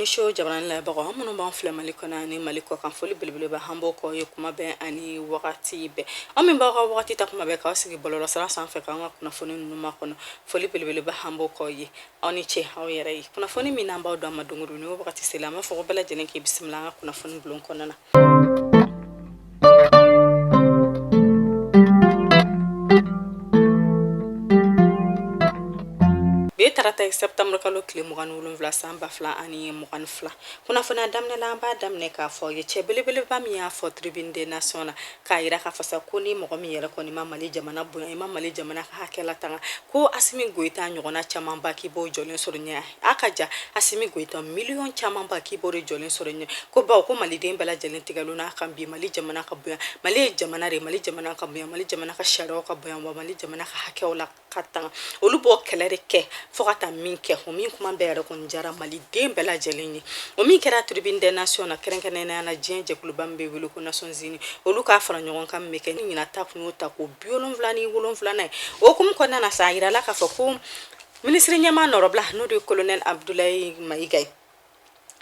Show jabarani lajɛbagaw, an minnu b'an filɛ Mali kɔnɔ ani Mali kɔ kan, foli belebeleba an b'o k'aw ye kuma bɛɛ ani wagati bɛɛ. Aw min b'aw ka wagati ta kuma bɛɛ k'aw sigi bɔlɔlɔsira sanfɛ k'an ka kunnafoni ninnu makɔnɔ, foli belebeleba an b'o k'aw ye. Aw ni ce aw yɛrɛ ye. Kunnafoni min n'an b'aw d'an ma don o don, ni o wagati sera, an b'a fɔ ko bɛɛ lajɛlen k'i bisimila an ka kunnafoni bulon kɔnɔna na. Bi ye tarata ye, septembre kalo tile 27, san 2022. Kunnafoniya daminɛ la, an b'a daminɛ k'a fɔ ye cɛ belebeleba min y'a fɔ Tribune des Nations na k'a yira k'a fɔ sa ko ni mɔgɔ min yɛrɛ kɔni ma Mali jamana bonya, i ma Mali jamana ka hakɛ latanga, ko Asimi Goyita ɲɔgɔnna camanba k'i b'o jɔlen sɔrɔ ɲɛ. A ka ja Asimi Goyita miliyɔn camanba k'i b'o de jɔlen sɔrɔ ɲɛ, ko bawo ko maliden bɛɛ lajɛlen tigɛlen n'a kan bi Mali jamana ka bonya. Mali ye jamana de, Mali jamana ka bonya, Mali jamana ka sariyaw ka bonya, wa Mali jamana ka hakɛw la ka tanga. Olu b'o kɛlɛ de kɛ fo ka taa min kɛ. O min kuma bɛɛ yɛrɛ kɔni diyara maliden bɛɛ lajɛlen ye. O min kɛra Tribune des Nations na, kɛrɛnkɛrɛnnenya la diɲɛ jɛkuluba min bɛ wele ko Nations Unies, olu k'a fara ɲɔgɔn kan min bɛ kɛ ni ɲinan ta kun y'o ta ko 77nan ye. O hukumu kɔnɔna na sa, a yirala k'a fɔ ko minisiri ɲɛmaa nɔrɔbila, n'o de ye colonel Abdoulaye Mayiga ye,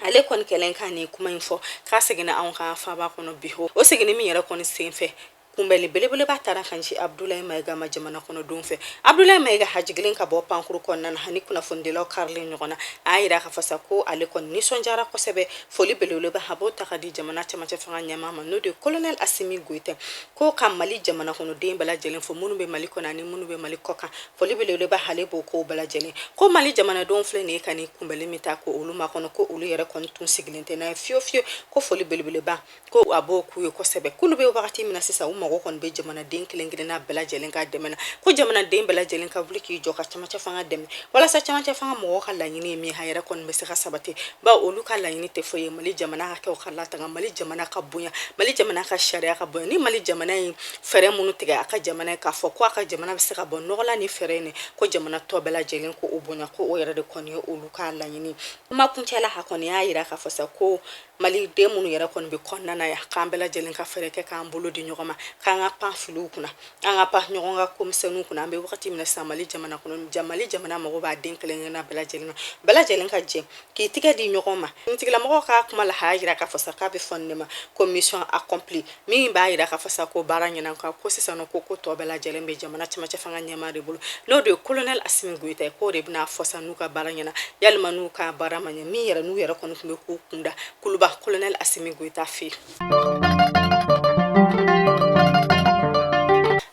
ale kɔni kɛlen ka nin kuma in fɔ k'a seginna anw ka faaba kɔnɔ bi. O seginni min yɛrɛ kɔni senfɛ, kunbɛnli belebeleba taara ka ɲɛsin Abdoulaye Mayiga ma jamana kɔnɔdenw fɛ. Abdoulaye Mayiga a jigilen ka bɔ pankuru kɔnɔna na ani kunnafonidilaw karilen ɲɔgɔn na, a y'a yira k'a fɔ sa ko ale kɔni nisɔndiyara kosɛbɛ. Foli belebeleba a b'o ta ka di jamana cɛmancɛ fanga ɲɛmaa ma, n'o de ye colonel Asimi Goyita, ko ka Mali jamana kɔnɔden bɛɛ lajɛlen fo, minnu bɛ Mali kɔnɔ ani minnu bɛ Mali kɔ kan. Foli belebeleba ale b'o k'o bɛɛ lajɛlen, ko Mali jamanadenw filɛ nin ye ka nin kunbɛnli min ta ko olu makɔnɔ, ko olu yɛrɛ kɔni tun sigilen tɛ n'a ye fiyewu fiyewu, ko foli belebeleba ko a b'o k'u ye kosɛbɛ. K'olu bɛ wagati min na sisan, u mago kɔni bɛ jamanaden kelen kelenna bɛɛ lajɛlen ka dɛmɛ na, ko jamanaden bɛɛ lajɛlen ka wuli k'i jɔ ka camancɛ fanga dɛmɛ walasa camancɛ fanga mɔgɔw ka laɲini ye min a yɛrɛ kɔni bɛ se ka sabati, bawo olu ka laɲini tɛ foyi ye Mali jamana hakɛw ka latanga, Mali jamana ka bonya, Mali jamana ka sariya ka bonya. Ni Mali jamana ye fɛɛrɛ minnu tigɛ a ka jamana ye k'a fɔ ko a ka jamana bɛ se ka bɔ nɔgɔ la ni fɛɛrɛ in, ko jamana tɔ bɛɛ lajɛlen ko o bonya, ko o yɛrɛ de kɔni ye olu ka laɲini. Kuma kuncɛ la, a kɔni y'a yira k'a fɔ sa ko maliden minnu yɛrɛ kɔni bɛ kɔnɔna na yan, k'an bɛɛ lajɛlen ka fɛɛrɛ kɛ k'an bolo di ɲɔgɔn ma, k'an ka pan filiw kunna, an ka pan ɲɔgɔn ka komisɛnninw kunna. An bɛ wagati min na sisan, Mali jamana kɔnɔ, Mali jamana mago b'a den kelen kelenna bɛɛ lajɛlen na, bɛɛ lajɛlen ka jɛ k'i tigɛ di ɲɔgɔn ma. Tigilamɔgɔw ka kuma la, a y'a yira k'a fɔ sa k'a bɛ fɔ nin de ma ko mission accomplie, min b'a yira k'a fɔ sa ko baara ɲɛna, ko sisan nɔ ko tɔ bɛɛ lajɛlen bɛ jamana cɛmancɛ fanga ɲɛmaa de bolo, n'o de ye colonel Asimi Goyita ye, k'o de bɛna fɔ sa n'u ka baara ɲɛna yalima n'u ka baara ma ɲɛ, min yɛrɛ n'u yɛrɛ kɔni tun bɛ k'u kunda kuluba colonel Asimi Goyita fɛ yen.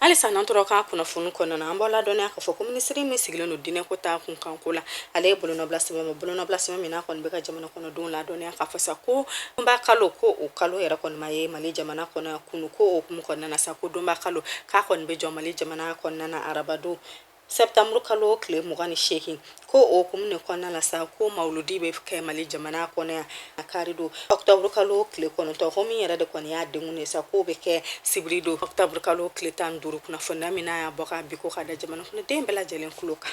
Halisa n'an tora ka kunnafoni kɔnɔna na, an b'aw ladɔnniya k'a fɔ ko minisiri min sigilen don diinɛko ta kunkanko la, ale ye bolonɔbila sɛbɛn bɔ, bolonɔbila sɛbɛn min n'a kɔni bɛ ka jamana kɔnɔdenw ladɔnniya k'a fɔ sa ko donba kalo, ko o kalo yɛrɛ kɔni ma ye Mali jamana kɔnɔ kunu. Ko o hukumu kɔnɔna na sa, ko donba kalo k'a kɔni bɛ jɔ Mali jamana kɔnɔna na arabadon septembre kalo tile 28. Ko o hukumu de kɔnɔna la sa, ko mawuludi bɛ kɛ Mali jamana kɔnɔ yan kari don octobre kalo tile 9. Ko min yɛrɛ de kɔni y'a denkundi ye sa, k'o bɛ kɛ sibiri don octobre kalo tile 15. Kunnafoniya min n'a y'a bɔ k'a bi ko ka da jamana kɔnɔden bɛɛ lajɛlen tulo kan.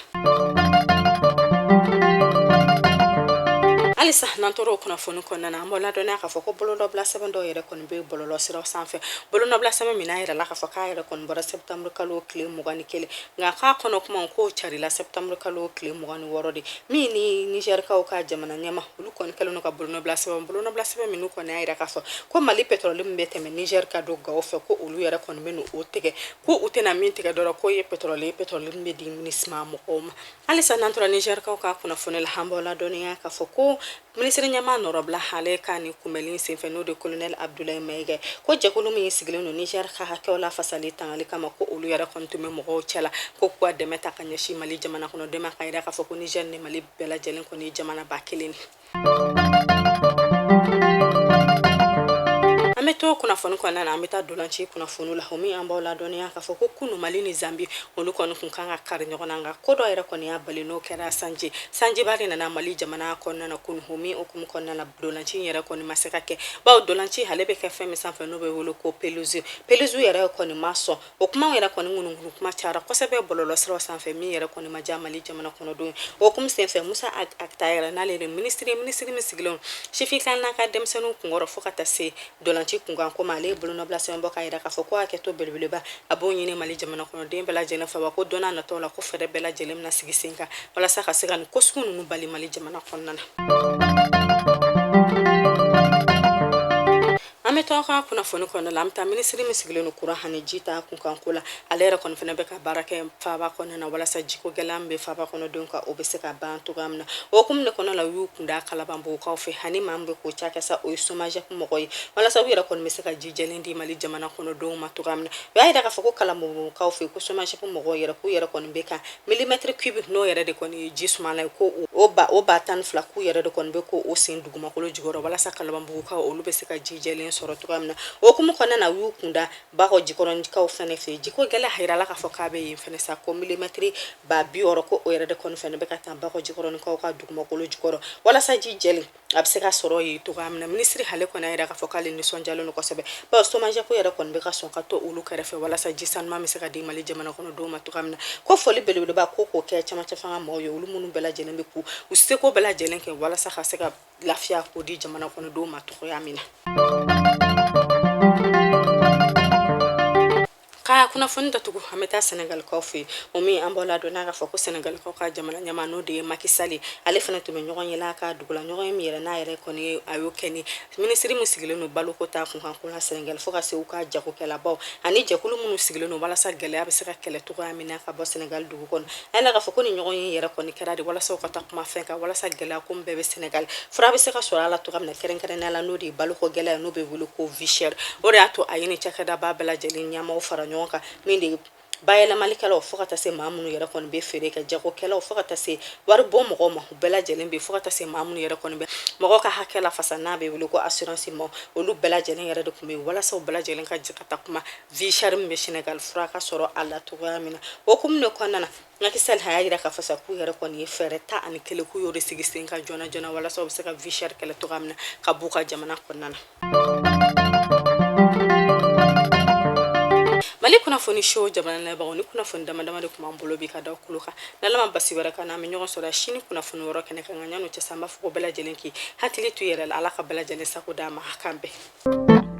Halisa n'an tora o kunnafoni kɔnɔna na, an b'aw ladɔnniya k'a fɔ ko bolonɔbila sɛbɛn dɔw yɛrɛ kɔni bɛ bɔlɔlɔ siraw sanfɛ, bolonɔbila sɛbɛn min n'a yirala k'a fɔ k'a yɛrɛ kɔni bɔra septembre kalo tile 21, nka k'a kɔnɔ kuma k'o carila septembre kalo tile 26 de, min ni Nizɛrikaw ka jamana ɲɛmaa olu kɔni kɛlen don ka bolonɔbila sɛbɛn, bolonɔbila sɛbɛn minnu kɔni y'a yira k'a fɔ ko Mali pétrole min bɛ tɛmɛ Nizɛri ka don Gawo fɛ, ko olu yɛrɛ kɔni bɛ n'o tigɛ, ko u tɛna min tigɛ dɔrɔn k'o ye pétrole ye, pétrole min bɛ di MINUSMA mɔgɔw ma. Halisa n'an tora Nizɛrikaw ka kunnafoni la, an b'aw ladɔnniya k'a fɔ ko minisiri ɲɛmaa nɔrɔbila ale ka nin kunbɛnli senfɛ, n'o de colonel Abdoulaye Mayiga, ko jɛkulu min sigilen don Nizɛri ka hakɛw lafasali tangali kama, ko olu yɛrɛ kɔni tun bɛ mɔgɔw cɛla ko k'u ka dɛmɛ ta ka ɲɛsin Mali jamana kɔnɔ dɛmɛ, k'a yira k'a fɔ ko Nizɛri ni Mali bɛɛ lajɛlen kɔni ye jamanaba kelen de. An bɛ to kunnafoni kɔnɔna na, an bɛ taa dolanci kunnafoni la. O min an b'aw ladɔnniya k'a fɔ ko kunu Mali ni Zambi olu kɔni kun kan ka kari ɲɔgɔn na, nka ko dɔ yɛrɛ kɔni y'a bali, n'o kɛra sanji. Sanjiba de nana Mali jamana kɔnɔna na kunu, o min hukumu kɔnɔna na dolanci yɛrɛ kɔni ma se ka kɛ, bawo dolanci ale bɛ kɛ fɛn min sanfɛ n'o bɛ wele ko pelouse, pelouse yɛrɛ kɔni ma sɔn. O kuma yɛrɛ kɔni ŋunuŋunu kuma cayara kosɛbɛ bɔlɔlɔsiraw sanfɛ, min yɛrɛ kɔni ma diya Mali jamana kɔnɔdenw ye. O hukumu senfɛ, Musa Ag Attaher, n'ale de minisiri, minisiri min sigilen sifin n'a ka denmisɛnninw kunkɔrɔ fo ka taa se dolanci kunkan ko ma, ale ye bolonɔbila sɛbɛn bɔ k'a yira k'a fɔ ko hakɛto belebeleba a b'o ɲini Mali jamana kɔnɔden bɛɛ lajɛlen fɛ, wa ko don n'a nataw la ko fɛɛrɛ bɛɛ lajɛlen bɛna sigi sen kan walasa ka se ka nin ko sugu ninnu bali Mali jamana kɔnɔna na. to an ka kunnafoni kɔnɔna la, an bɛ taa minisiri min sigilen don kuran ani ji ta kunkanko la, ale yɛrɛ kɔni fana bɛ ka baara kɛ faaba kɔnɔna na walasa jiko gɛlɛya min bɛ faaba kɔnɔdenw kan, o bɛ se ka ban cogoya min na. O hukumu de kɔnɔna la, u y'u kunda Kalabanbugukaw fɛ, ani maa min bɛ k'o cakɛ sa, o ye SOMAGEP mɔgɔ ye, walasa u yɛrɛ kɔni bɛ se ka ji jɛlen di Mali jamana kɔnɔdenw ma cogoya min na. U y'a jira k'a fɔ ko Kalabanbugukaw fɛ, ko SOMAGEP mɔgɔw yɛrɛ k'u yɛrɛ kɔni bɛ ka millimètre cube, n'o yɛrɛ de kɔni ye ji suma ye, ko o 12,000, k'u yɛrɛ de kɔni bɛ ko o sen dugumakolo jukɔrɔ walasa Kalabanbugukaw olu bɛ se ka ji jɛlen sɔrɔ cogoya min na. O hukumu kɔnɔna na, u y'u kunda Bakɔ Jikɔrɔnikaw fɛnɛ fɛ. Jiko gɛlɛya a yirala k'a fɔ k'a bɛ yen fɛnɛ sa, ko millimètre 60,000, ko o yɛrɛ de kɔni fɛnɛ bɛ ka taa Bakɔ Jikɔrɔnikaw ka dugumakolo jukɔrɔ walasa ji jɛlen a bɛ se ka sɔrɔ yen cogoya min na. Minisiri ale kɔni y'a jira k'a fɔ k'ale nisɔndiyalen don kosɛbɛ, bawo SOMAGEP yɛrɛ kɔni bɛ ka sɔn ka to olu kɛrɛfɛ walasa ji sanuman bɛ se ka di Mali jamana kɔnɔdenw ma cogoya min na. Ko foli belebeleba ko k'o kɛ cɛmancɛ fanga maaw ye, olu minnu bɛɛ lajɛlen bɛ k'u u seko bɛɛ lajɛlen kɛ walasa ka se ka lafiya k'o di jamana kɔnɔdenw ma cogoya min na. Ka kunnafoni datugu, an bɛ taa Sɛnɛgalikaw fɛ yen. O min an b'aw ladɔnniya k'a fɔ ko Sɛnɛgalikaw ka jamana ɲɛmaa, n'o de ye Macky Sall, ale fana tun bɛ ɲɔgɔn ye la ka dugu la, ɲɔgɔn ye min yɛrɛ n'a yɛrɛ kɔni ye a y'o kɛ ni minisiri min sigilen don baloko ta kunkanko la Sɛnɛgali, fo ka se u ka jagokɛlabaw ani jɛkulu minnu sigilen don walasa gɛlɛya bɛ se ka kɛlɛ cogoya min na ka bɔ Sɛnɛgali dugu kɔnɔ. A y'a k'a fɔ ko ni ɲɔgɔn ye yɛrɛ kɔni kɛra de walasa u ka taa kuma fɛn kan walasa gɛlɛya ko bɛɛ bɛ Sɛnɛgali, fura bɛ se ka sɔrɔ a la cogoya min na, kɛrɛnkɛrɛnnenya la n'o de ye baloko gɛlɛya, n'o bɛ wele ko vie chère. O de y'a to a ye nin cakɛdaba bɛɛ lajɛlen ɲɛmaaw fara ɲɔgɔn kan, min de ye bayɛlɛmalikɛlaw, fo ka taa se maa minnu yɛrɛ kɔni bɛ feere kɛ, jagokɛlaw, fo ka taa se wari bɔ mɔgɔw ma, u bɛɛ lajɛlen bɛ, fo ka taa se maa minnu yɛrɛ kɔni bɛ mɔgɔw ka hakɛ lafasa, n'a bɛ wele ko assurance ma, olu bɛɛ lajɛlen yɛrɛ de tun bɛ yen walasa u bɛɛ lajɛlen ka jɛ ka taa kuma vie chère min bɛ Sénégal, fura ka sɔrɔ a la cogoya min na. O hukumu de kɔnɔna na, Macky Sall a y'a jira k'a fɔ sa k'u yɛrɛ kɔni ye fɛɛrɛ 11 k'u y'o de sigi sen kan joona joona walasa u bɛ se ka vie chère kɛlɛ cogoya min na ka b'u ka jamana kɔnɔna na. Mali kunnafoni show jamana lajɛbagaw, ni kunnafoni dama dama de tun b'an bolo bi ka da kulo kan. N'Ala ma basi wɛrɛ k'an na, an bɛ ɲɔgɔn sɔrɔ sini kunnafoni wɛrɛ kɛnɛ kan. Nka yan'o cɛ sa, an b'a fɔ ko bɛɛ lajɛlen k'i hakili to i yɛrɛ la. Ala ka bɛɛ lajɛlen sago d'an ma. K'an bɛn.